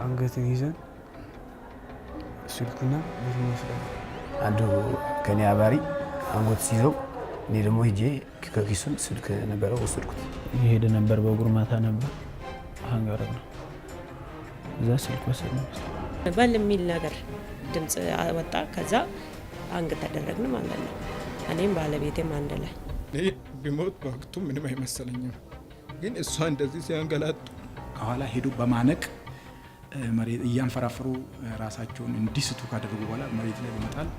አንገትን ይዘን ስልኩና ብሩን ወስደናል። አንዱ ከኔ አባሪ አንጎት ሲይዘው እኔ ደግሞ ሄጄ ከኪሱን ስልክ ነበረው ወሰድኩት። የሄደ ነበር፣ በእግሩ ማታ ነበር አንጋረግ ነው። እዛ ስልክ ወሰድ ነው በል የሚል ነገር ድምፅ ወጣ። ከዛ አንግ ተደረግን ማለት ነው። እኔም ባለቤቴም አንድ ላይ። እኔ ቢሞት በወቅቱ ምንም አይመሰለኝም፣ ግን እሷ እንደዚህ ሲያንገላጡ ከኋላ ሄዶ በማነቅ መሬት እያንፈራፈሩ ራሳቸውን እንዲስቱ ካደረጉ በኋላ መሬት ላይ በመጣል።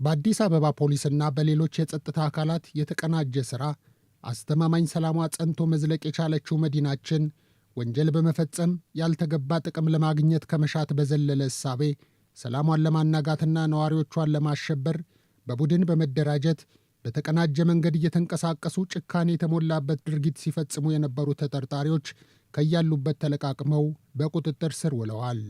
በአዲስ አበባ ፖሊስና በሌሎች የጸጥታ አካላት የተቀናጀ ሥራ አስተማማኝ ሰላሟ ጸንቶ መዝለቅ የቻለችው መዲናችን ወንጀል በመፈጸም ያልተገባ ጥቅም ለማግኘት ከመሻት በዘለለ እሳቤ ሰላሟን ለማናጋትና ነዋሪዎቿን ለማሸበር በቡድን በመደራጀት በተቀናጀ መንገድ እየተንቀሳቀሱ ጭካኔ የተሞላበት ድርጊት ሲፈጽሙ የነበሩ ተጠርጣሪዎች ከያሉበት ተለቃቅመው በቁጥጥር ስር ውለዋል።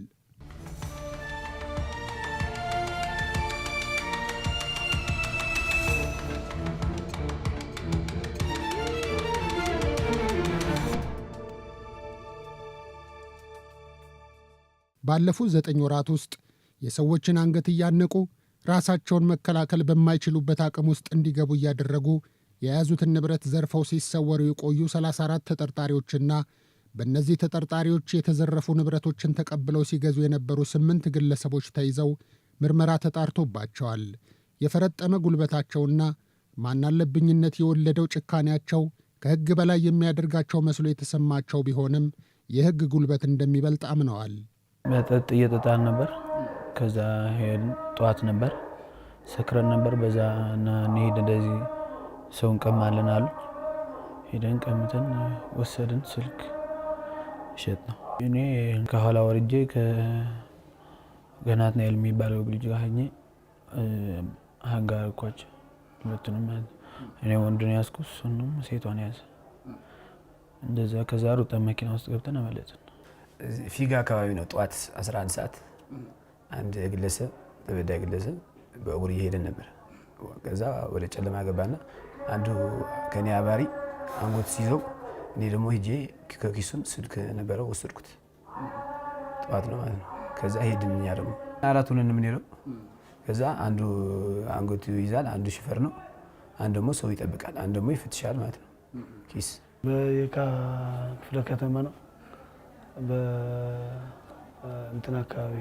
ባለፉት 9 ወራት ውስጥ የሰዎችን አንገት እያነቁ ራሳቸውን መከላከል በማይችሉበት አቅም ውስጥ እንዲገቡ እያደረጉ የያዙትን ንብረት ዘርፈው ሲሰወሩ የቆዩ 34 ተጠርጣሪዎችና በእነዚህ ተጠርጣሪዎች የተዘረፉ ንብረቶችን ተቀብለው ሲገዙ የነበሩ ስምንት ግለሰቦች ተይዘው ምርመራ ተጣርቶባቸዋል። የፈረጠመ ጉልበታቸውና ማናለብኝነት የወለደው ጭካኔያቸው ከሕግ በላይ የሚያደርጋቸው መስሎ የተሰማቸው ቢሆንም የሕግ ጉልበት እንደሚበልጥ አምነዋል። መጠጥ እየጠጣን ነበር። ከዛ ሄድን። ጠዋት ነበር፣ ሰክረን ነበር። በዛ እና እንሂድ እንደዚህ ሰው እንቀማለን አሉ። ሄደን ቀምተን ወሰድን። ስልክ ሸጥ ነው። እኔ ከኋላ ወርጄ ከገናትናኤል የሚባለው ልጅ ጋር ሆኜ አጋርኳቸው ሁለቱንም ማለት ነው። እኔ ወንዱን ያዝኩ፣ እሱንም ሴቷን ያዘ። እንደዛ ከዛ ሩጠን መኪና ውስጥ ገብተን አመለጥን። ፊጋ አካባቢ ነው። ጠዋት 11 ሰዓት አንድ ግለሰብ፣ ተበዳይ ግለሰብ በእግሩ እየሄደ ነበር። ከዛ ወደ ጨለማ ገባና አንዱ ከኔ አባሪ አንጎት ሲይዘው እኔ ደግሞ ሄጄ ከኪሱን ስልክ ነበረው ወሰድኩት። ጠዋት ነው ማለት ነው። ከዛ ሄድን፣ እኛ ደግሞ አራት ሆነን የምንሄደው። ከዛ አንዱ አንገቱ ይይዛል፣ አንዱ ሹፌር ነው፣ አንድ ደግሞ ሰው ይጠብቃል፣ አንድ ደግሞ ይፈትሻል ማለት ነው ኪስ። በየካ ክፍለ ከተማ ነው። በእንትን አካባቢ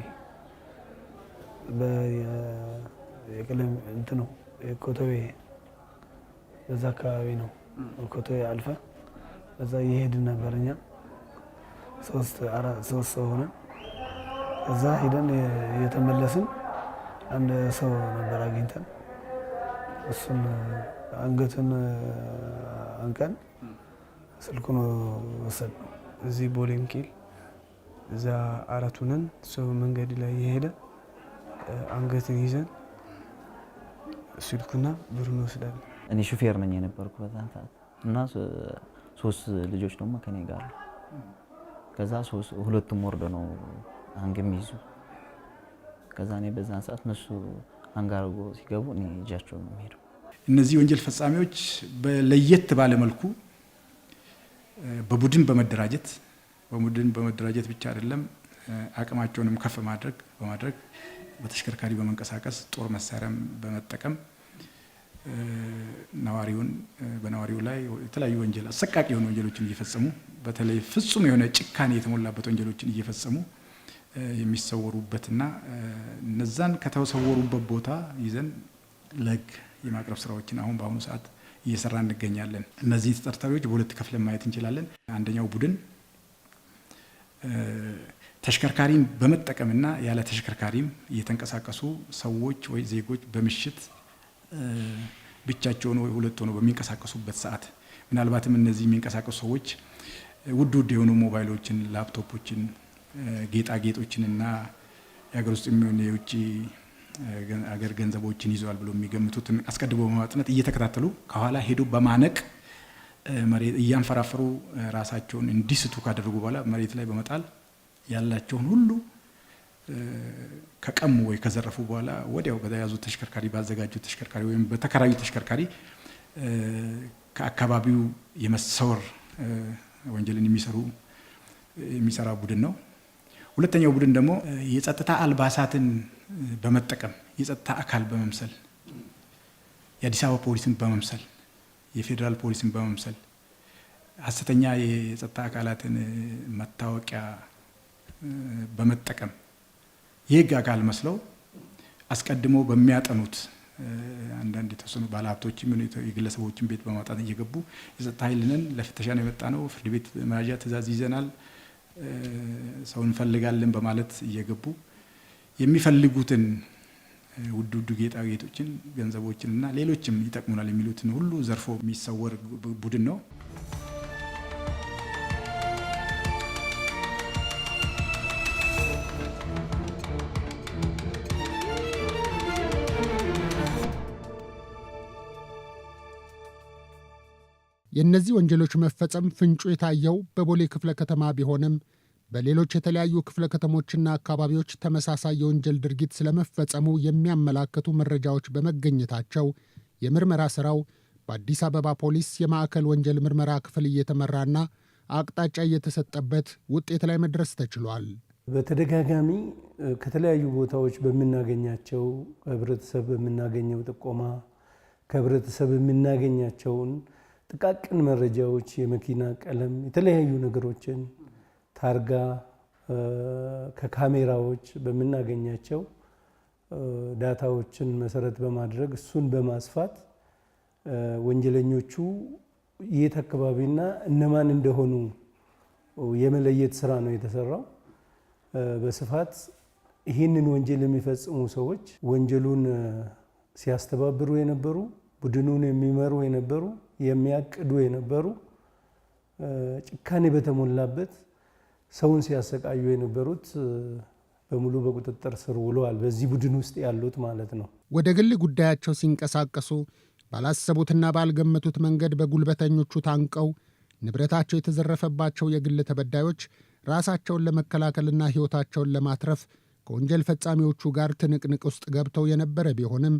የቅለም እንትኑ የኮተቤ በዛ አካባቢ ነው። ኮተቤ አልፈ በዛ እየሄድን ነበር። እኛ ሶስት ሶስት ሰው ሆነን እዛ ሂደን እየተመለስን አንድ ሰው ነበር አግኝተን እሱን አንገቱን አንቀን ስልኩን ወሰድነው። እዚህ ቦሌ ሚካኤል እዛ አራት ሆነን ሰው መንገድ ላይ የሄደ አንገትን ይዘን ስልኩና ብሩን ወስዳለን። እኔ ሹፌር ነኝ የነበርኩ በዛን ሰዓት እና ሶስት ልጆች ደግሞ ከኔ ጋር አሉ። ከዛ ሁለቱም ወርዶ ነው hang የሚይዙ። ከዛ እኔ በዛን ሰዓት እነሱ hang አድርጎ ሲገቡ እኔ እጃቸው ነው የሚሄደው። እነዚህ ወንጀል ፈጻሚዎች ለየት ባለ መልኩ በቡድን በመደራጀት ብቻ አይደለም፣ አቅማቸውንም ከፍ በማድረግ በተሽከርካሪ በመንቀሳቀስ ጦር መሳሪያም በመጠቀም ነዋሪውን በነዋሪው ላይ የተለያዩ ወንጀል፣ አሰቃቂ የሆኑ ወንጀሎችን እየፈጸሙ፣ በተለይ ፍጹም የሆነ ጭካኔ የተሞላበት ወንጀሎችን እየፈጸሙ የሚሰወሩበትና እነዛን ከተሰወሩበት ቦታ ይዘን ለሕግ የማቅረብ ስራዎችን አሁን በአሁኑ ሰዓት እየሰራ እንገኛለን። እነዚህ ተጠርጣሪዎች በሁለት ከፍለን ማየት እንችላለን። አንደኛው ቡድን ተሽከርካሪን በመጠቀምና ያለ ተሽከርካሪም እየተንቀሳቀሱ ሰዎች ወይ ዜጎች በምሽት ብቻቸውን ወይ ሁለት ሆነው በሚንቀሳቀሱበት ሰዓት ምናልባትም እነዚህ የሚንቀሳቀሱ ሰዎች ውድ ውድ የሆኑ ሞባይሎችን፣ ላፕቶፖችን፣ ጌጣጌጦችን እና የሀገር ውስጥ የሚሆን የውጭ አገር ገንዘቦችን ይዘዋል ብሎ የሚገምቱትን አስቀድሞ በማጥናት እየተከታተሉ ከኋላ ሄዶ በማነቅ መሬት እያንፈራፈሩ ራሳቸውን እንዲስቱ ካደረጉ በኋላ መሬት ላይ በመጣል ያላቸውን ሁሉ ከቀሙ ወይ ከዘረፉ በኋላ ወዲያው በተያዙት ተሽከርካሪ፣ ባዘጋጁት ተሽከርካሪ ወይም በተከራዩ ተሽከርካሪ ከአካባቢው የመሰወር ወንጀልን የሚሰራ ቡድን ነው። ሁለተኛው ቡድን ደግሞ የጸጥታ አልባሳትን በመጠቀም፣ የጸጥታ አካል በመምሰል፣ የአዲስ አበባ ፖሊስን በመምሰል፣ የፌዴራል ፖሊስን በመምሰል፣ ሀሰተኛ የጸጥታ አካላትን መታወቂያ በመጠቀም፣ የህግ አካል መስለው አስቀድሞ በሚያጠኑት አንዳንድ የተወሰኑ ባለሀብቶችም የግለሰቦችን ቤት በማውጣት እየገቡ የጸጥታ ኃይል ነን፣ ለፍተሻ ነው የመጣ ነው፣ ፍርድ ቤት መያዣ ትዕዛዝ ይዘናል፣ ሰው እንፈልጋለን በማለት እየገቡ የሚፈልጉትን ውድ ውድ ጌጣጌጦችን፣ ገንዘቦችን እና ሌሎችም ይጠቅሙናል የሚሉትን ሁሉ ዘርፎ የሚሰወር ቡድን ነው። የእነዚህ ወንጀሎች መፈጸም ፍንጩ የታየው በቦሌ ክፍለ ከተማ ቢሆንም በሌሎች የተለያዩ ክፍለ ከተሞችና አካባቢዎች ተመሳሳይ የወንጀል ድርጊት ስለመፈጸሙ የሚያመላክቱ መረጃዎች በመገኘታቸው የምርመራ ሥራው በአዲስ አበባ ፖሊስ የማዕከል ወንጀል ምርመራ ክፍል እየተመራና አቅጣጫ እየተሰጠበት ውጤት ላይ መድረስ ተችሏል። በተደጋጋሚ ከተለያዩ ቦታዎች በምናገኛቸው፣ ከህብረተሰብ በምናገኘው ጥቆማ፣ ከህብረተሰብ የምናገኛቸውን ጥቃቅን መረጃዎች፣ የመኪና ቀለም፣ የተለያዩ ነገሮችን፣ ታርጋ፣ ከካሜራዎች በምናገኛቸው ዳታዎችን መሰረት በማድረግ፣ እሱን በማስፋት ወንጀለኞቹ የት አካባቢና እነማን እንደሆኑ የመለየት ስራ ነው የተሰራው። በስፋት ይህንን ወንጀል የሚፈጽሙ ሰዎች፣ ወንጀሉን ሲያስተባብሩ የነበሩ፣ ቡድኑን የሚመሩ የነበሩ፣ የሚያቅዱ የነበሩ፣ ጭካኔ በተሞላበት ሰውን ሲያሰቃዩ የነበሩት በሙሉ በቁጥጥር ስር ውለዋል። በዚህ ቡድን ውስጥ ያሉት ማለት ነው። ወደ ግል ጉዳያቸው ሲንቀሳቀሱ ባላሰቡትና ባልገመቱት መንገድ በጉልበተኞቹ ታንቀው ንብረታቸው የተዘረፈባቸው የግል ተበዳዮች ራሳቸውን ለመከላከልና ሕይወታቸውን ለማትረፍ ከወንጀል ፈጻሚዎቹ ጋር ትንቅንቅ ውስጥ ገብተው የነበረ ቢሆንም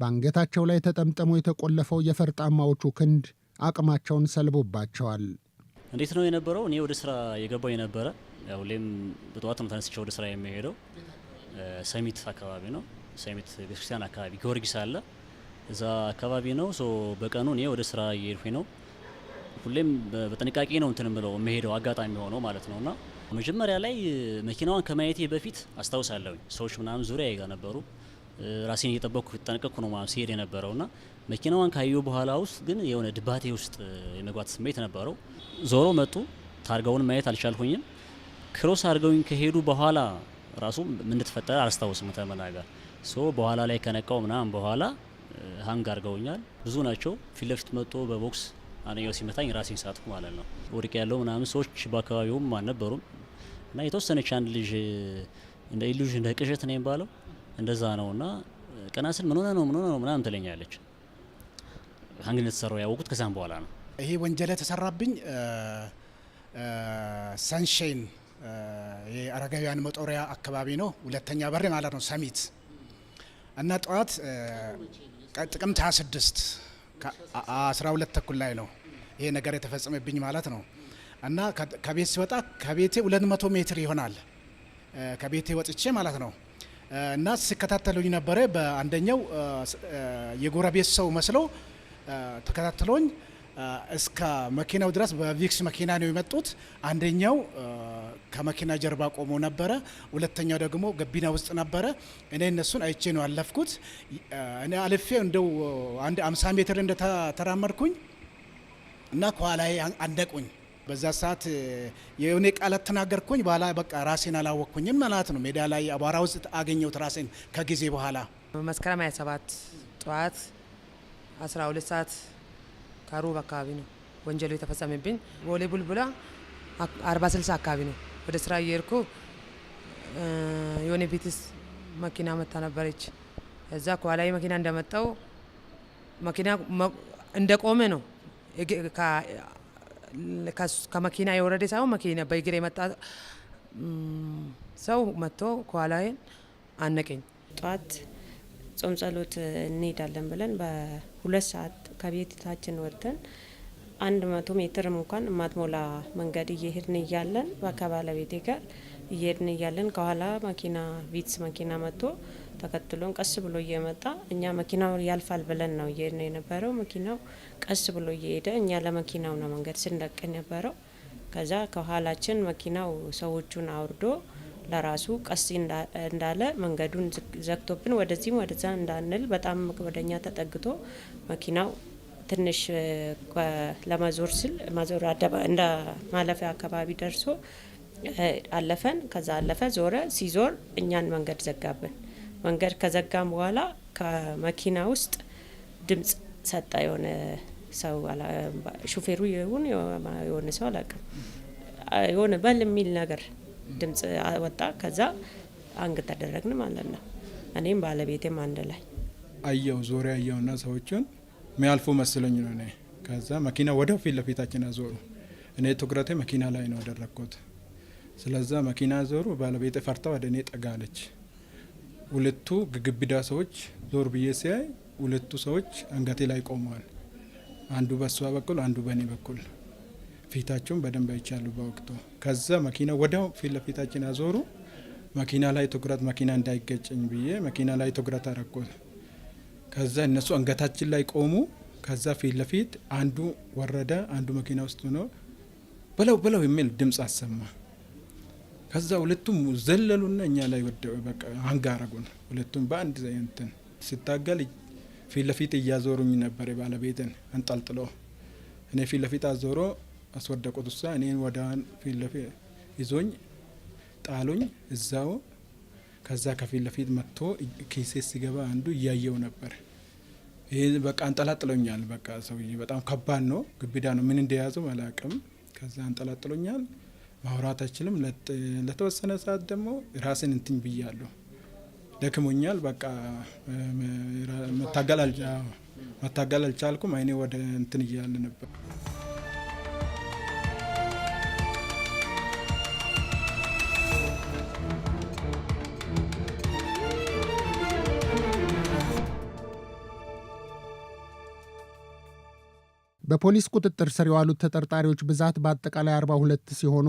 በአንገታቸው ላይ ተጠምጥሞ የተቆለፈው የፈርጣማዎቹ ክንድ አቅማቸውን ሰልቦባቸዋል። እንዴት ነው የነበረው? እኔ ወደ ስራ የገባው የነበረ ሁሌም በጠዋት ነው ተነስቼ ወደ ስራ የሚሄደው። ሰሚት አካባቢ ነው። ሰሚት ቤተክርስቲያን አካባቢ ጊዮርጊስ አለ፣ እዛ አካባቢ ነው። So በቀኑ እኔ ወደ ስራ እየሄድኩኝ ነው። ሁሌም በጥንቃቄ ነው እንትን ብለው የምሄደው፣ አጋጣሚ ሆኖ ማለት ነው። እና መጀመሪያ ላይ መኪናዋን ከማየቴ በፊት አስታውሳለሁኝ፣ ሰዎች ምናምን ዙሪያ ጋር ነበሩ። ራሴን እየጠበቅኩ ጠነቀቅኩ ነው ማለት ሲሄድ የነበረው። እና መኪናዋን ካየሁ በኋላ ውስጥ ግን የሆነ ድባቴ ውስጥ የመግባት ስሜት ነበረው። ዞሮ መጡ። ታርጋውን ማየት አልቻልኩኝም። Cross አድርገውኝ ከሄዱ በኋላ ራሱ ምን እንደተፈጠረ አላስታውስም ተመናገር። So በኋላ ላይ ከነቃው ምናምን በኋላ hang አድርገውኛል። ብዙ ናቸው። ፊት ለፊት መጥቶ በቦክስ አንደኛው ሲመታኝ ራሴን ሳትኩ ማለት ነው። ወድቅ ያለው ምናምን፣ ሰዎች በአካባቢውም አልነበሩም። እና የተወሰነች አንድ ልጅ እንደ illusion፣ እንደ ቅዠት ነው የሚባለው፣ እንደዛ ነው። እና ቀና ስል ምን ሆነ ነው፣ ምን ሆነ ነው ምናምን ትለኛለች። Hang እንደተሰራው ያወቁት ከዛም በኋላ ነው። ይሄ ወንጀል የተሰራብኝ ሰንሻይን የአረጋውያን መጦሪያ አካባቢ ነው። ሁለተኛ በር ማለት ነው፣ ሰሚት። እና ጠዋት ጥቅምት 26 12:30 ላይ ነው ይሄ ነገር የተፈጸመብኝ ማለት ነው። እና ከቤት ሲወጣ ከቤቴ 200 ሜትር ይሆናል ከቤቴ ወጥቼ ማለት ነው። እና ሲከታተሉኝ ነበረ። በአንደኛው የጎረቤት ሰው መስሎ ተከታትሎኝ እስከ መኪናው ድረስ፣ በቪክስ መኪና ነው የመጡት። አንደኛው ከመኪና ጀርባ ቆሞ ነበረ፣ ሁለተኛው ደግሞ ገቢና ውስጥ ነበረ። እኔ እነሱን አይቼ ነው ያለፍኩት። እኔ አልፌ እንደው አንድ 50 ሜትር እንደተራመድኩኝ እና ከኋላዬ አንደቁኝ። በዛ ሰዓት የሆነ ቃላት ተናገርኩኝ። በኋላ በቃ ራሴን አላወቅኩኝም ማለት ነው። ሜዳ ላይ አቧራ ውስጥ አገኘሁት ራሴን ከጊዜ በኋላ። መስከረም 27 ጠዋት 12 ሰዓት ከሩብ አካባቢ ነው ወንጀሉ የተፈጸመብኝ። ቦሌ ቡልቡላ 40 60 አካባቢ ነው። ወደ ስራ እየሄድኩ የሆነ ቪትስ መኪና መታ ነበረች። እዛ ከኋላዬ መኪና እንደመጣው፣ መኪና እንደቆመ ነው። ከመኪና የወረደ ሳይሆን መኪና በእግር የመጣ ሰው መጥቶ ከኋላዬን አነቀኝ። ጠዋት ጾም ጸሎት እንሄዳለን ብለን በ2 ሰዓት ከቤታችን ወጥተን 100 ሜትርም እንኳን የማትሞላ መንገድ እየሄድን እያለን፣ ከባለቤቴ ጋር እየሄድን እያለን ከኋላ መኪና፣ ቪትስ መኪና መጥቶ ተከትሎን ቀስ ብሎ እየመጣ፣ እኛ መኪናው ያልፋል ብለን ነው እየሄድን የነበረው። መኪናው ቀስ ብሎ እየሄደ እኛ ለመኪናው ነው መንገድ ስንለቅ የነበረው። ከዛ ከኋላችን መኪናው ሰዎቹን አውርዶ ለራሱ ቀስ እንዳለ መንገዱን ዘግቶብን ወደዚህም ወደዛ እንዳንል በጣም ወደኛ ተጠግቶ መኪናው ትንሽ ለመዞር ስል ማዞር እንደ ማለፊያ አካባቢ ደርሶ አለፈን። ከዛ አለፈ፣ ዞረ። ሲዞር እኛን መንገድ ዘጋብን። መንገድ ከዘጋም በኋላ ከመኪና ውስጥ ድምጽ ሰጠ። የሆነ ሰው፣ ሹፌሩ ይሁን የሆነ ሰው አላውቅም፣ የሆነ በል የሚል ነገር ድምጽ ወጣ። ከዛ hang ተደረግን ማለት ነው። እኔም ባለቤቴም አንድ ላይ። አየው፣ ዞሬ አየውና ሰዎቹን የሚያልፉ መስሎኝ ነው እኔ። ከዛ መኪና ወዲያው ፊት ለፊታችን አዞሩ። እኔ ትኩረቴ መኪና ላይ ነው ያደረግኩት። ስለዛ መኪና ዞሩ። ባለቤቴ ፈርታ ወደ እኔ ጠጋ አለች። ሁለቱ ግግብዳ ሰዎች፣ ዞር ብዬ ሲያይ ሁለቱ ሰዎች አንገቴ ላይ ቆመዋል። አንዱ በሷ በኩል፣ አንዱ በእኔ በኩል። ፊታቸውን በደንብ አይቻለሁ በወቅቱ። ከዛ መኪና ወዲያው ፊት ለፊታችን አዞሩ። መኪና ላይ ትኩረት፣ መኪና እንዳይገጨኝ ብዬ መኪና ላይ ትኩረት አረኩት። ከዛ እነሱ አንገታችን ላይ ቆሙ። ከዛ ፊት ለፊት አንዱ ወረደ፣ አንዱ መኪና ውስጥ ሆኖ በለው በለው የሚል ድምፅ አሰማ። ከዛ ሁለቱም ዘለሉና እኛ ላይ በቃ hang አረጉን። ሁለቱም በአንድ እንትን ስታገል ፊት ለፊት እያዞሩኝ ነበር። የባለቤቴን አንጠልጥሎ እኔ ፊት ለፊት አዞሮ አስወደቁት። እሷ እኔን ወደ ፊት ለፊት ይዞኝ ጣሉኝ እዛው። ከዛ ከፊት ለፊት መጥቶ ኪሴ ሲገባ አንዱ እያየው ነበር። ይሄ በቃ አንጠላጥሎኛል። በቃ ሰውዬ በጣም ከባድ ነው፣ ግብዳ ነው። ምን እንደያዘው አላውቅም። ከዛ አንጠላጥሎኛል። ማውራት አልችልም። ለተወሰነ ሰዓት ደግሞ ራሴን እንትን ብያለሁ። ደክሞኛል። በቃ መታገል አልቻልኩም። አይኔ ወደ እንትን እያለ ነበር። በፖሊስ ቁጥጥር ስር የዋሉት ተጠርጣሪዎች ብዛት በአጠቃላይ 42 ሲሆኑ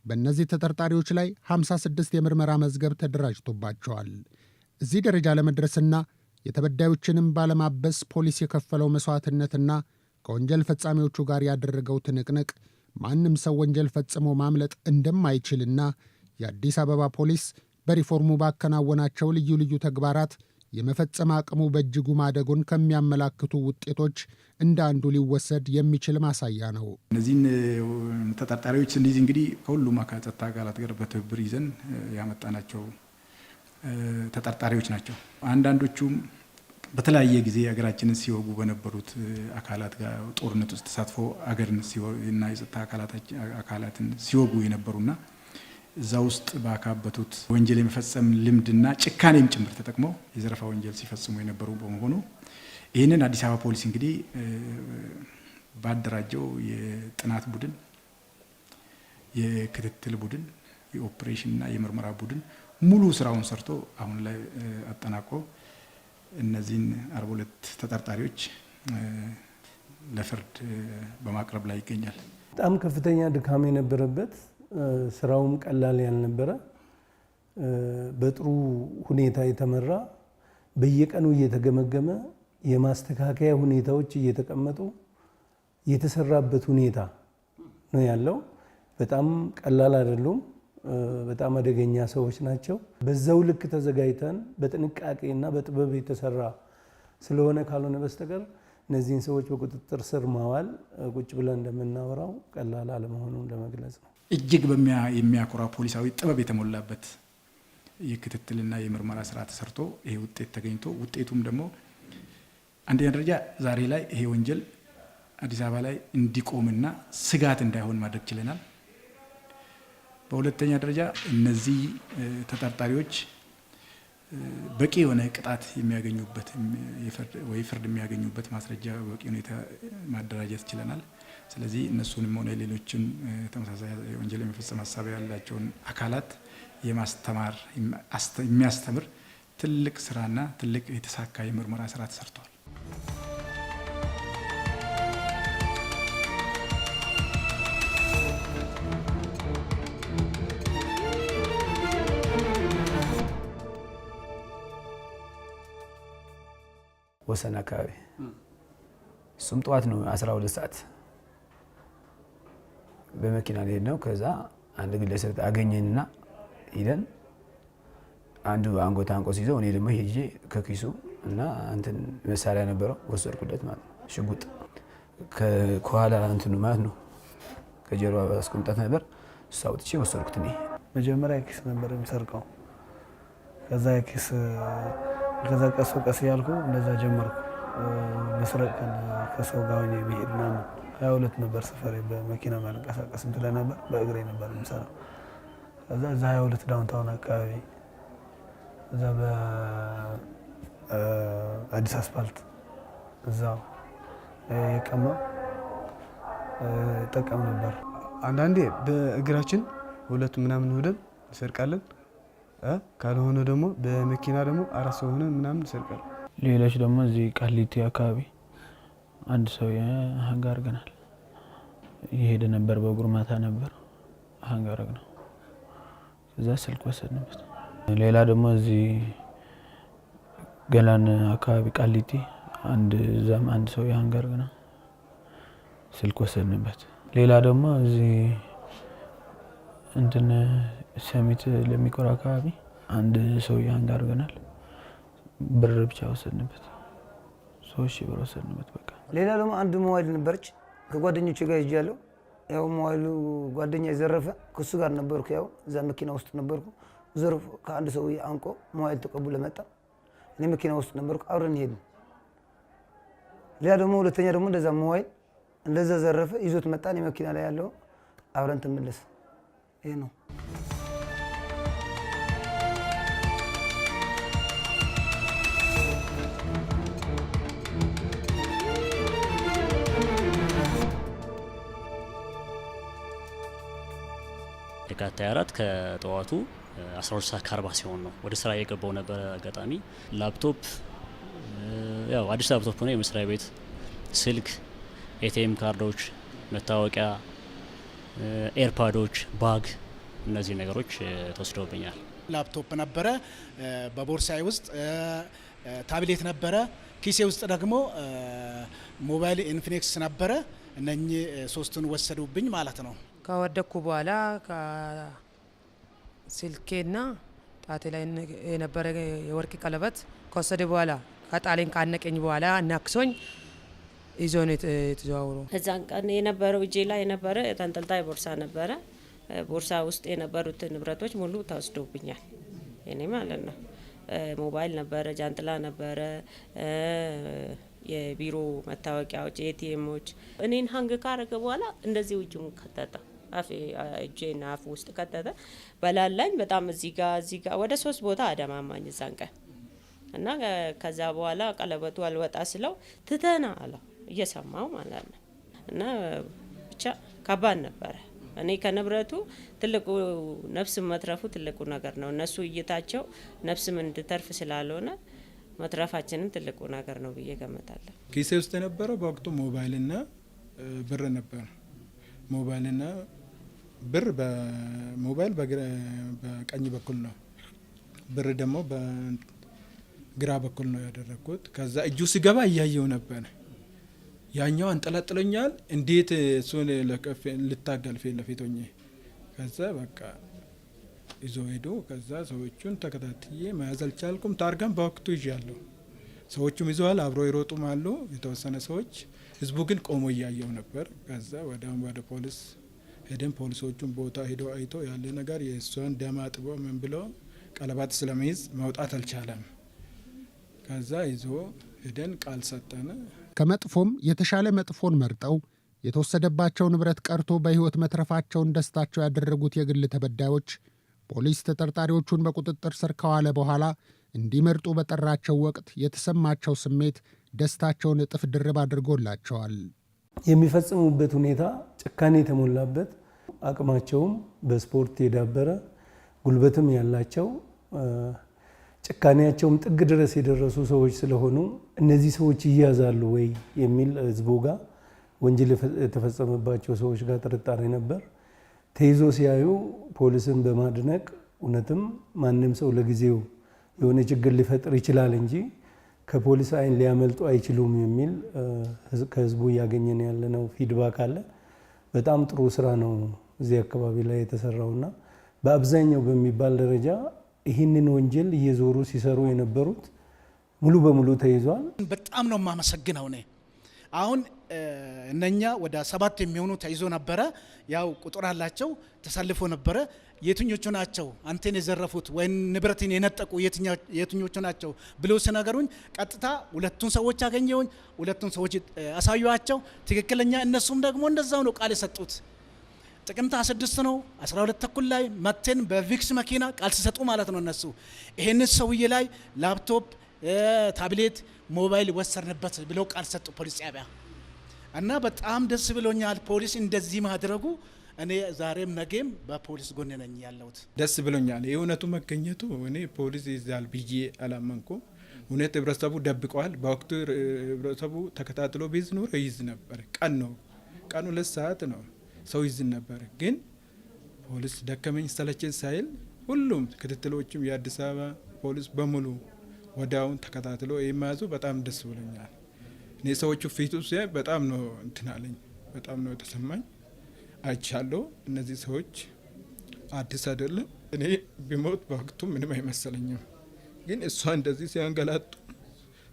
በእነዚህ ተጠርጣሪዎች ላይ 56 የምርመራ መዝገብ ተደራጅቶባቸዋል። እዚህ ደረጃ ለመድረስና የተበዳዮችንም ባለማበስ ፖሊስ የከፈለው መሥዋዕትነትና ከወንጀል ፈጻሚዎቹ ጋር ያደረገው ትንቅንቅ ማንም ሰው ወንጀል ፈጽሞ ማምለጥ እንደማይችልና የአዲስ አበባ ፖሊስ በሪፎርሙ ባከናወናቸው ልዩ ልዩ ተግባራት የመፈጸም አቅሙ በእጅጉ ማደጉን ከሚያመላክቱ ውጤቶች እንደ አንዱ ሊወሰድ የሚችል ማሳያ ነው። እነዚህን ተጠርጣሪዎች ስንይዝ እንግዲህ ከሁሉም ከጸጥታ አካላት ጋር በትብብር ይዘን ያመጣናቸው ተጠርጣሪዎች ናቸው። አንዳንዶቹም በተለያየ ጊዜ ሀገራችንን ሲወጉ በነበሩት አካላት ጋር ጦርነት ውስጥ ተሳትፎ አገርን እና የጸጥታ አካላትን ሲወጉ የነበሩና እዛ ውስጥ ባካበቱት ወንጀል የመፈጸም ልምድና ጭካኔም ጭምር ተጠቅመው የዘረፋ ወንጀል ሲፈጽሙ የነበሩ በመሆኑ ይህንን አዲስ አበባ ፖሊስ እንግዲህ ባደራጀው የጥናት ቡድን፣ የክትትል ቡድን፣ የኦፕሬሽንና የምርመራ ቡድን ሙሉ ስራውን ሰርቶ አሁን ላይ አጠናቆ እነዚህን 42 ተጠርጣሪዎች ለፍርድ በማቅረብ ላይ ይገኛል። በጣም ከፍተኛ ድካም የነበረበት፣ ስራውም ቀላል ያልነበረ፣ በጥሩ ሁኔታ የተመራ፣ በየቀኑ እየተገመገመ የማስተካከያ ሁኔታዎች እየተቀመጡ የተሰራበት ሁኔታ ነው ያለው። በጣም ቀላል አይደሉም። በጣም አደገኛ ሰዎች ናቸው። በዛው ልክ ተዘጋጅተን በጥንቃቄና በጥበብ የተሰራ ስለሆነ ካልሆነ በስተቀር እነዚህን ሰዎች በቁጥጥር ስር ማዋል ቁጭ ብለን እንደምናወራው ቀላል አለመሆኑን ለመግለጽ ነው። እጅግ የሚያኮራ ፖሊሳዊ ጥበብ የተሞላበት የክትትልና የምርመራ ስራ ተሰርቶ ይሄ ውጤት ተገኝቶ ውጤቱም ደግሞ አንደኛ ደረጃ ዛሬ ላይ ይሄ ወንጀል አዲስ አበባ ላይ እንዲቆምና ስጋት እንዳይሆን ማድረግ ችለናል። በሁለተኛ ደረጃ እነዚህ ተጠርጣሪዎች በቂ የሆነ ቅጣት የሚያገኙበት ወይ ፍርድ የሚያገኙበት ማስረጃ በቂ ሁኔታ ማደራጀት ችለናል። ስለዚህ እነሱንም ሆነ ሌሎችን ተመሳሳይ ወንጀል የመፈጸም ሀሳብ ያላቸውን አካላት የማስተማር የሚያስተምር ትልቅ ስራና ትልቅ የተሳካ የምርመራ ስራ ተሰርቷል። ወሰን አካባቢ፣ እሱም ጠዋት ነው፣ 12 ሰዓት በመኪና ሄድ ነው። ከዛ አንድ ግለሰብ አገኘንና ሂደን አንዱ አንጎት አንቆ ሲይዘው እኔ ደግሞ ሄጄ ከኪሱ እና እንትን መሳሪያ ነበረው ወሰድኩለት ማለት ነው። ሽጉጥ ከኋላ እንትኑ ማለት ነው፣ ከጀርባ አስቀምጣት ነበር፣ እሱ አውጥቼ ወሰድኩት እኔ። መጀመሪያ ኪስ ነበር የሚሰርቀው። ከዛ ኪስ፣ ከዛ ቀስ ቀስ እያልኩ እንደዛ ጀመርኩ መስረቅ፣ ከሰው ጋር ሆኜ መሄድ ምናምን። 22 ነበር ሰፈሬ። በመኪና ማልንቀሳቀስም ስለነበር በእግሬ ነበር የምሰራው። ከዛ እዛ 22 downtown አካባቢ፣ እዛ በአዲስ አስፋልት እዛው የቀማ ጠቀም ነበር። አንዳንዴ በእግራችን ሁለቱ ምናምን ሆነን እንሰርቃለን። ካልሆነ ደግሞ በመኪና ደግሞ አራት ሰው ሆነን ምናምን እንሰርቃለን። ሌሎች ደግሞ እዚህ ቃሊቲ አካባቢ አንድ ሰው hang አድርገናል። እየሄደ ነበር፣ በእግሩ ማታ ነበር፣ hang አደረግነው። ከዛ ስልክ ወሰድንበት። ሌላ ደግሞ እዚህ ገላን አካባቢ ቃሊቲ አንድ፣ እዛም አንድ ሰው hang አድርገናል፣ ስልክ ወሰድንበት። ሌላ ደግሞ እዚህ እንትን ሰሚት ለሚኮራ አካባቢ አንድ ሰው hang አድርገናል። ብር ብቻ ወሰድንበት፣ 3000 ብር ወሰድንበት። በቃ። ሌላ ደግሞ አንድ ሞባይል ነበረች፣ ከጓደኞቼ ጋር ይዣለሁ። ያው ሞባይሉ ጓደኛ የዘረፈ፣ ከሱ ጋር ነበርኩ። ያው እዛ መኪና ውስጥ ነበርኩ። ዘርፎ ከአንድ ሰውዬ አንቆ ሞባይል ተቀብሎ መጣ። እኔ መኪና ውስጥ ነበርኩ። አብረን ሄድን። ሌላ ደግሞ ሁለተኛ ደግሞ እንደዛ ሞባይል እንደዛ ዘረፈ፣ ይዞት መጣ። እኔ መኪና ላይ ያለው፣ አብረን ተመለስ። ይሄ ነው። የካቲት 24 ከጠዋቱ 12 ሰዓት ከ40 ሲሆን ነው፣ ወደ ስራ የገባው ነበረ። አጋጣሚ ላፕቶፕ፣ ያው አዲስ ላፕቶፕ ነው፣ የመስሪያ ቤት ስልክ፣ ATM ካርዶች፣ መታወቂያ፣ AirPod ኦች፣ bag፣ እነዚህ ነገሮች ተወስደውብኛል። ላፕቶፕ ነበረ በቦርሳዬ ውስጥ፣ ታብሌት ነበረ፣ ኪሴ ውስጥ ደግሞ ሞባይል ኢንፊኒክስ ነበረ። እነኚህ ሶስቱን ወሰዱብኝ ማለት ነው። ከወደኩ በኋላ ስልኬና ጣቴ ላይ የነበረ የወርቅ ቀለበት ከወሰደ በኋላ፣ ከጣሌን ካነቀኝ በኋላ እናክሶኝ ይዞ ነው የተዘዋውሩ። እዛን ቀን የነበረው እጄ ላይ የነበረ ተንጠልጣይ ቦርሳ ነበረ። ቦርሳ ውስጥ የነበሩት ንብረቶች ሙሉ ተወስዶብኛል። የኔ ማለት ነው። ሞባይል ነበረ፣ ጃንጥላ ነበረ፣ የቢሮ መታወቂያዎች፣ ATM ኦች። እኔን hang ካረገ በኋላ እንደዚህ እጁን ከተተ፣ አፌ እጄን አፍ ውስጥ ከተተ። በላላኝ በጣም፣ እዚህ ጋ እዚህ ጋ ወደ ሶስት ቦታ አደማማኝ እዛን ቀን። እና ከዛ በኋላ ቀለበቱ አልወጣ ስለው ትተና አለው፣ እየሰማው ማለት ነው። እና ብቻ ከባድ ነበረ። እኔ ከንብረቱ ትልቁ ነፍስ መትረፉ ትልቁ ነገር ነው። እነሱ እይታቸው ነፍስም እንድተርፍ ስላልሆነ መትረፋችንም ትልቁ ነገር ነው ብዬ ገምታለሁ። ኪሴ ውስጥ የነበረው በወቅቱ ሞባይልና ብር ነበር። ሞባይልና ብር፣ በሞባይል በቀኝ በኩል ነው፣ ብር ደግሞ በግራ በኩል ነው ያደረግኩት። ከዛ እጁ ሲገባ እያየው ነበር። ያኛው አንጠላጥሎኛል። እንዴት እሱን ልታገል ፊት ለፊት ሆኜ? ከዛ በቃ ይዞ ሄዶ፣ ከዛ ሰዎቹን ተከታትዬ መያዝ አልቻልኩም። ታርጋም በወቅቱ ይዣለሁ። ሰዎቹም ይዘዋል፣ አብሮ ይሮጡም አሉ የተወሰነ ሰዎች። ህዝቡ ግን ቆሞ እያየው ነበር። ከዛ ወዲያውኑ ወደ ፖሊስ ሄደን ፖሊሶቹን ቦታ ሄዶ አይቶ ያለ ነገር የእሷን ደም አጥቦ ምን ብሎ ቀለባት ስለመይዝ መውጣት አልቻለም። ከዛ ይዞ ሄደን ቃል ሰጠን። ከመጥፎም የተሻለ መጥፎን መርጠው የተወሰደባቸው ንብረት ቀርቶ በሕይወት መትረፋቸውን ደስታቸው ያደረጉት የግል ተበዳዮች፣ ፖሊስ ተጠርጣሪዎቹን በቁጥጥር ስር ከዋለ በኋላ እንዲመርጡ በጠራቸው ወቅት የተሰማቸው ስሜት ደስታቸውን እጥፍ ድርብ አድርጎላቸዋል። የሚፈጽሙበት ሁኔታ ጭካኔ የተሞላበት፣ አቅማቸውም በስፖርት የዳበረ፣ ጉልበትም ያላቸው፣ ጭካኔያቸውም ጥግ ድረስ የደረሱ ሰዎች ስለሆኑ እነዚህ ሰዎች ይያዛሉ ወይ የሚል ህዝቡ ጋር፣ ወንጀል የተፈጸመባቸው ሰዎች ጋር ጥርጣሬ ነበር። ተይዞ ሲያዩ ፖሊስን በማድነቅ፣ እውነትም ማንም ሰው ለጊዜው የሆነ ችግር ሊፈጥር ይችላል እንጂ ከፖሊስ አይን ሊያመልጡ አይችሉም የሚል ከህዝቡ እያገኘን ያለነው feedback አለ። በጣም ጥሩ ስራ ነው እዚህ አካባቢ ላይ የተሰራውና በአብዛኛው በሚባል ደረጃ ይህንን ወንጀል እየዞሩ ሲሰሩ የነበሩት ሙሉ በሙሉ ተይዟል። በጣም ነው የማመሰግነው እኔ። አሁን እነኛ ወደ 7 የሚሆኑ ተይዞ ነበረ። ያው ቁጥር አላቸው፣ ተሰልፎ ነበረ። የትኞቹ ናቸው አንተን የዘረፉት ወይም ንብረትን የነጠቁ፣ የትኞቹ ናቸው ብሎ ሲነገሩኝ ቀጥታ ሁለቱን ሰዎች አገኘሁኝ። ሁለቱን ሰዎች አሳዩዋቸው። ትክክለኛ እነሱም ደግሞ እንደዛው ነው ቃል የሰጡት። ጥቅምት 26 ነው፣ 12 ተኩል ላይ መተን በቪክስ መኪና ቃል ሲሰጡ ማለት ነው፣ እነሱ ይሄንን ሰውዬ ላይ ላፕቶፕ፣ ታብሌት፣ ሞባይል ወሰድንበት ብለው ቃል ሰጡ ፖሊስ ጣቢያ። እና በጣም ደስ ብሎኛል ፖሊስ እንደዚህ ማድረጉ። እኔ ዛሬም ነገም በፖሊስ ጎን ነኝ ያለሁት። ደስ ብሎኛል የእውነቱ መገኘቱ። እኔ ፖሊስ ይዛል ብዬ አላመንኩም። እውነት ህብረተሰቡ ደብቀዋል። በወቅቱ ህብረተሰቡ ተከታትሎ ቢይዝ ኖሮ ይይዝ ነበር። ቀን ነው፣ ቀን 2 ሰዓት ነው፣ ሰው ይዝ ነበር። ግን ፖሊስ ደከመኝ ሰለቸኝ ሳይል ሁሉም ክትትሎችም የአዲስ አበባ ፖሊስ በሙሉ ወዲያውን ተከታትሎ የመያዙ በጣም ደስ ብሎኛል። እኔ ሰዎቹ ፊቱ ሲያይ በጣም ነው እንትን አለኝ፣ በጣም ነው የተሰማኝ። አይቻለሁ። እነዚህ ሰዎች አዲስ አይደለም። እኔ ቢሞት በወቅቱ ምንም አይመሰለኝም። ግን እሷ እንደዚህ ሲያንገላቱ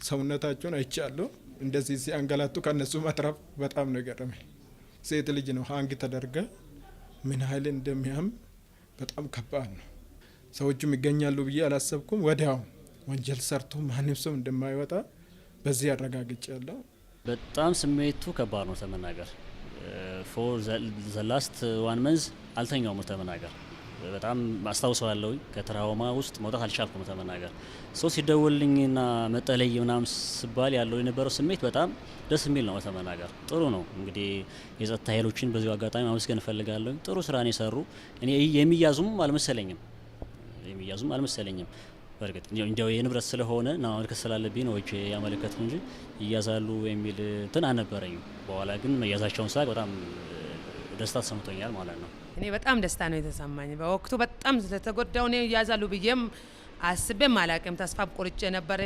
ሰውነታቸውን አይቻለሁ። እንደዚህ ሲያንገላቱ ከነሱ መትረፍ በጣም ነው የገረመኝ። ሴት ልጅ ነው hang ተደርጋ፣ ምን ያህል እንደሚያም በጣም ከባድ ነው። ሰዎቹም ይገኛሉ ብዬ አላሰብኩም። ወዲያው ወንጀል ሰርቶ ማንም ሰው እንደማይወጣ በዚህ አረጋግጫለሁ። በጣም ስሜቱ ከባድ ነው ለመናገር። For the last one month አልተኛውም ለመናገር። በጣም አስታውሰዋለሁ። ከ trauma ውስጥ መውጣት አልቻልኩም ለመናገር። ሰው ሲደውልልኝና መጠለይ ምናምን ስባል ያለው የነበረው ስሜት በጣም ደስ የሚል ነው ለመናገር። ጥሩ ነው። እንግዲህ የጸጥታ ኃይሎችን በዚሁ አጋጣሚ ማመስገን እፈልጋለሁ። ጥሩ ስራ ነው የሰሩ። እኔ የሚያዙም አልመሰለኝም። በእርግጥ እንዲያው የንብረት ስለሆነ እና ማመልከት ስላለብኝ ነው እጄ ያመለከትኩ እንጂ ይያዛሉ የሚል እንትን አልነበረኝም። በኋላ ግን መያዛቸውን ሳቅ በጣም ደስታ ተሰምቶኛል ማለት ነው። እኔ በጣም ደስታ ነው የተሰማኝ። በወቅቱ በጣም ስለተጎዳው እኔ ይያዛሉ ብዬም አስቤም አላቅም። ተስፋ ቆርጬ ነበር።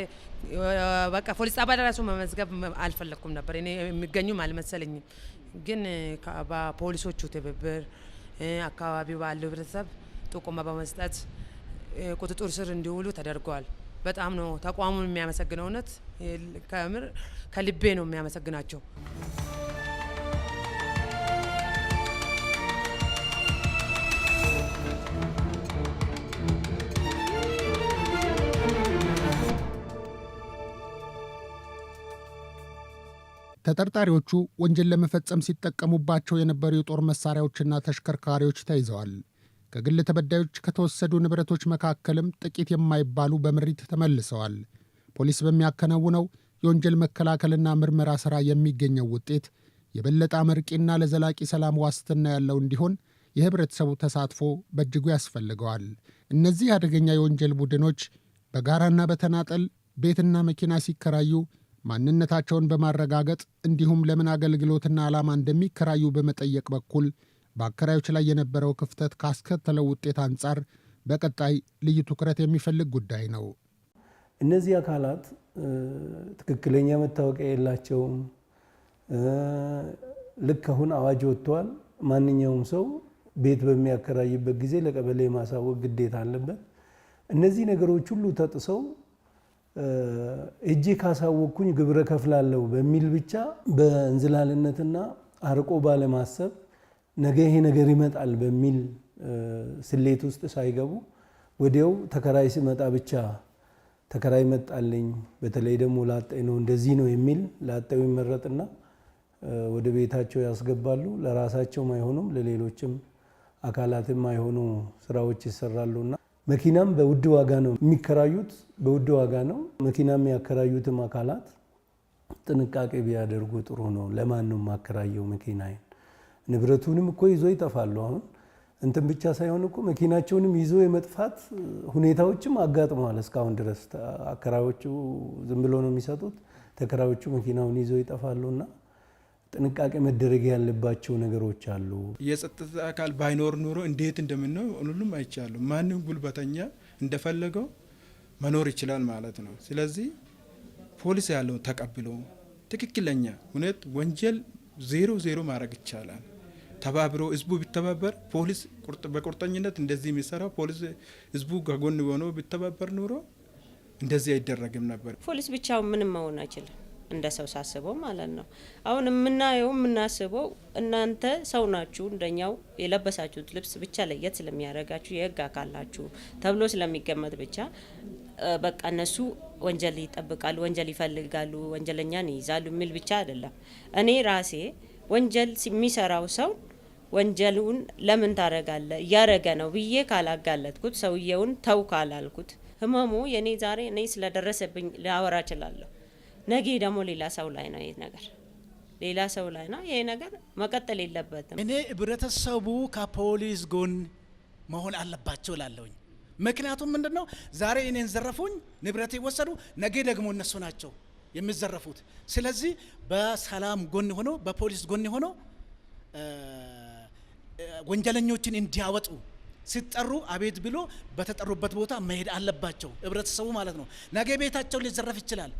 በቃ ፖሊስ ጣቢያ ራሱ መመዝገብ አልፈለግኩም ነበር። እኔ የሚገኙም አልመሰለኝም። ግን በፖሊሶቹ ትብብር፣ አካባቢው ባለው ህብረተሰብ ጥቆማ በመስጠት ቁጥጥር ስር እንዲውሉ ተደርገዋል። በጣም ነው ተቋሙን የሚያመሰግነው። እውነት ከምር ከልቤ ነው የሚያመሰግናቸው። ተጠርጣሪዎቹ ወንጀል ለመፈጸም ሲጠቀሙባቸው የነበሩ የጦር መሳሪያዎችና ተሽከርካሪዎች ተይዘዋል። ከግል ተበዳዮች ከተወሰዱ ንብረቶች መካከልም ጥቂት የማይባሉ በምሪት ተመልሰዋል። ፖሊስ በሚያከናውነው የወንጀል መከላከልና ምርመራ ሥራ የሚገኘው ውጤት የበለጠ አመርቂና ለዘላቂ ሰላም ዋስትና ያለው እንዲሆን የህብረተሰቡ ተሳትፎ በእጅጉ ያስፈልገዋል። እነዚህ አደገኛ የወንጀል ቡድኖች በጋራና በተናጠል ቤትና መኪና ሲከራዩ ማንነታቸውን በማረጋገጥ እንዲሁም ለምን አገልግሎትና ዓላማ እንደሚከራዩ በመጠየቅ በኩል በአከራዮች ላይ የነበረው ክፍተት ካስከተለው ውጤት አንጻር በቀጣይ ልዩ ትኩረት የሚፈልግ ጉዳይ ነው። እነዚህ አካላት ትክክለኛ መታወቂያ የላቸውም። ልክ አሁን አዋጅ ወጥቷል። ማንኛውም ሰው ቤት በሚያከራይበት ጊዜ ለቀበሌ ማሳወቅ ግዴታ አለበት። እነዚህ ነገሮች ሁሉ ተጥሰው እጄ ካሳወቅኩኝ ግብር እከፍላለሁ በሚል ብቻ በእንዝላልነትና አርቆ ባለማሰብ፣ ነገ ይሄ ነገር ይመጣል በሚል ስሌት ውስጥ ሳይገቡ ወዲያው ተከራይ ሲመጣ ብቻ ተከራይ መጣልኝ፣ በተለይ ደግሞ ላጤ ነው፣ እንደዚህ ነው የሚል ላጤው ይመረጥና ወደ ቤታቸው ያስገባሉ። ለራሳቸውም አይሆኑም፣ ለሌሎችም አካላትም አይሆኑ ስራዎች ይሰራሉና መኪናም በውድ ዋጋ ነው የሚከራዩት፣ በውድ ዋጋ ነው መኪና የሚያከራዩትም አካላት ጥንቃቄ ቢያደርጉ ጥሩ ነው። ለማን ነው የማከራየው መኪናዬን? ንብረቱንም እኮ ይዞ ይጠፋሉ። አሁን እንትን ብቻ ሳይሆን እኮ መኪናቸውንም ይዞ የመጥፋት ሁኔታዎችም አጋጥመዋል። እስካሁን ድረስ አከራዮቹ ዝም ብሎ ነው የሚሰጡት፣ ተከራዮቹ መኪናውን ይዞ ይጠፋሉና ጥንቃቄ መደረግ ያለባቸው ነገሮች አሉ። የጸጥታ አካል ባይኖር ኑሮ እንዴት እንደምንሆን ሁሉም አይቻሉ። ማንም ጉልበተኛ እንደፈለገው መኖር ይችላል ማለት ነው። ስለዚህ ፖሊስ ያለውን ተቀብሎ ትክክለኛ እውነት ወንጀል ዜሮ ዜሮ ማድረግ ይቻላል። ተባብሮ ህዝቡ ቢተባበር፣ ፖሊስ በቁርጠኝነት እንደዚህ የሚሰራው ፖሊስ ህዝቡ ከጎን ሆኖ ቢተባበር ኑሮ እንደዚህ አይደረግም ነበር። ፖሊስ ብቻው ምንም መሆን አይችልም። እንደ ሰው ሳስበው ማለት ነው። አሁን የምናየው የምናስበው እናንተ ሰው ናችሁ፣ እንደኛው የለበሳችሁት ልብስ ብቻ ለየት ስለሚያደርጋችሁ የህግ አካል ናችሁ ተብሎ ስለሚገመት ብቻ በቃ እነሱ ወንጀል ይጠብቃሉ፣ ወንጀል ይፈልጋሉ፣ ወንጀለኛን ይይዛሉ የሚል ብቻ አይደለም። እኔ ራሴ ወንጀል የሚሰራው ሰው ወንጀሉን ለምን ታረጋለ እያረገ ነው ብዬ ካላጋለጥኩት፣ ሰውየውን ተው ካላልኩት፣ ህመሙ የኔ ዛሬ እኔ ስለደረሰብኝ ላወራ እችላለሁ። ነገ ደግሞ ሌላ ሰው ላይ ነው ይሄ ነገር፣ ሌላ ሰው ላይ ነው ይሄ ነገር፣ መቀጠል የለበትም። እኔ ህብረተሰቡ ከፖሊስ ጎን መሆን አለባቸው እላለሁኝ። ምክንያቱም ምንድን ነው፣ ዛሬ እኔን ዘረፉኝ፣ ንብረቴ ወሰዱ፣ ነገ ደግሞ እነሱ ናቸው የሚዘረፉት። ስለዚህ በሰላም ጎን ሆኖ፣ በፖሊስ ጎን ሆኖ ወንጀለኞችን እንዲያወጡ፣ ሲጠሩ አቤት ብሎ በተጠሩበት ቦታ መሄድ አለባቸው፣ ህብረተሰቡ ማለት ነው። ነገ ቤታቸው ሊዘረፍ ይችላል፣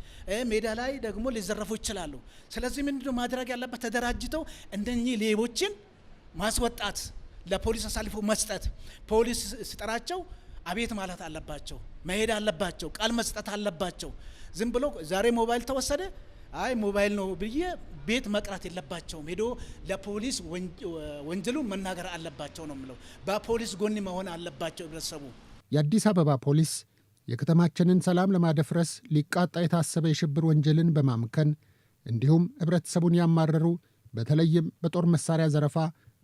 ሜዳ ላይ ደግሞ ሊዘረፉ ይችላሉ። ስለዚህ ምንድነው ማድረግ ያለበት? ተደራጅተው እንደኚህ ሌቦችን ማስወጣት፣ ለፖሊስ አሳልፎ መስጠት። ፖሊስ ሲጠራቸው አቤት ማለት አለባቸው፣ መሄድ አለባቸው፣ ቃል መስጠት አለባቸው። ዝም ብሎ ዛሬ ሞባይል ተወሰደ፣ አይ ሞባይል ነው ብዬ ቤት መቅረት የለባቸውም። ሄዶ ለፖሊስ ወንጀሉን መናገር አለባቸው ነው የምለው። በፖሊስ ጎን መሆን አለባቸው ህብረተሰቡ። የአዲስ አበባ ፖሊስ የከተማችንን ሰላም ለማደፍረስ ሊቃጣ የታሰበ የሽብር ወንጀልን በማምከን እንዲሁም ህብረተሰቡን ያማረሩ በተለይም በጦር መሳሪያ ዘረፋ፣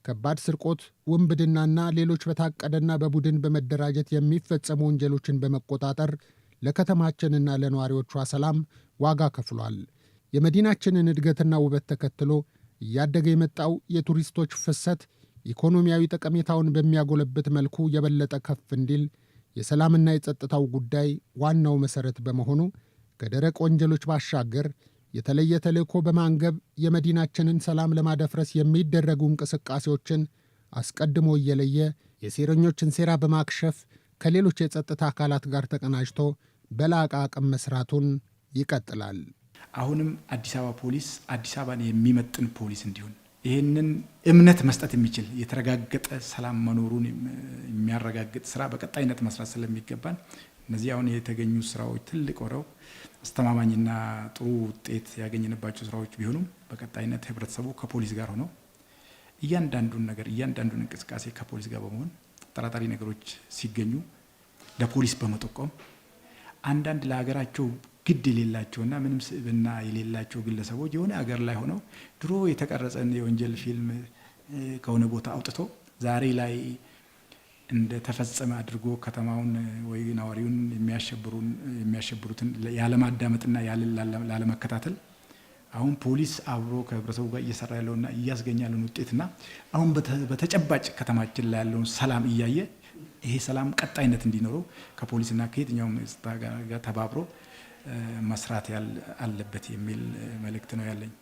ከባድ ስርቆት፣ ውንብድናና ሌሎች በታቀደና በቡድን በመደራጀት የሚፈጸሙ ወንጀሎችን በመቆጣጠር ለከተማችንና ለነዋሪዎቿ ሰላም ዋጋ ከፍሏል። የመዲናችንን እድገትና ውበት ተከትሎ እያደገ የመጣው የቱሪስቶች ፍሰት ኢኮኖሚያዊ ጠቀሜታውን በሚያጎለብት መልኩ የበለጠ ከፍ እንዲል የሰላምና የጸጥታው ጉዳይ ዋናው መሠረት በመሆኑ ከደረቅ ወንጀሎች ባሻገር የተለየ ተልዕኮ በማንገብ የመዲናችንን ሰላም ለማደፍረስ የሚደረጉ እንቅስቃሴዎችን አስቀድሞ እየለየ የሴረኞችን ሴራ በማክሸፍ ከሌሎች የጸጥታ አካላት ጋር ተቀናጅቶ በላቀ አቅም መስራቱን ይቀጥላል። አሁንም አዲስ አበባ ፖሊስ አዲስ አበባን የሚመጥን ፖሊስ እንዲሆን፣ ይህንን እምነት መስጠት የሚችል የተረጋገጠ ሰላም መኖሩን የሚያረጋግጥ ስራ በቀጣይነት መስራት ስለሚገባን፣ እነዚህ አሁን የተገኙ ስራዎች ትልቅ ሆነው አስተማማኝና ጥሩ ውጤት ያገኘንባቸው ስራዎች ቢሆኑም፣ በቀጣይነት ህብረተሰቡ ከፖሊስ ጋር ሆነው እያንዳንዱን ነገር፣ እያንዳንዱን እንቅስቃሴ ከፖሊስ ጋር በመሆን፣ አጠራጣሪ ነገሮች ሲገኙ ለፖሊስ በመጠቆም፣ አንዳንድ ለሀገራቸው ግድ የሌላቸውና ምንም ስብዕና የሌላቸው ግለሰቦች የሆነ ሀገር ላይ ሆነው ድሮ የተቀረጸን የወንጀል ፊልም ከሆነ ቦታ አውጥቶ ዛሬ ላይ እንደተፈጸመ አድርጎ ከተማውን ወይ ነዋሪውን የሚያሸብሩትን ያለማዳመጥና ላለመከታተል፣ አሁን ፖሊስ አብሮ ከህብረተሰቡ ጋር እየሰራ ያለውና እያስገኘ ያለውን ውጤትና አሁን በተጨባጭ ከተማችን ላይ ያለውን ሰላም እያየ ይሄ ሰላም ቀጣይነት እንዲኖረው ከፖሊስና ከየትኛውም ጸጥታ ጋር ተባብሮ መስራት አለበት የሚል መልእክት ነው ያለኝ።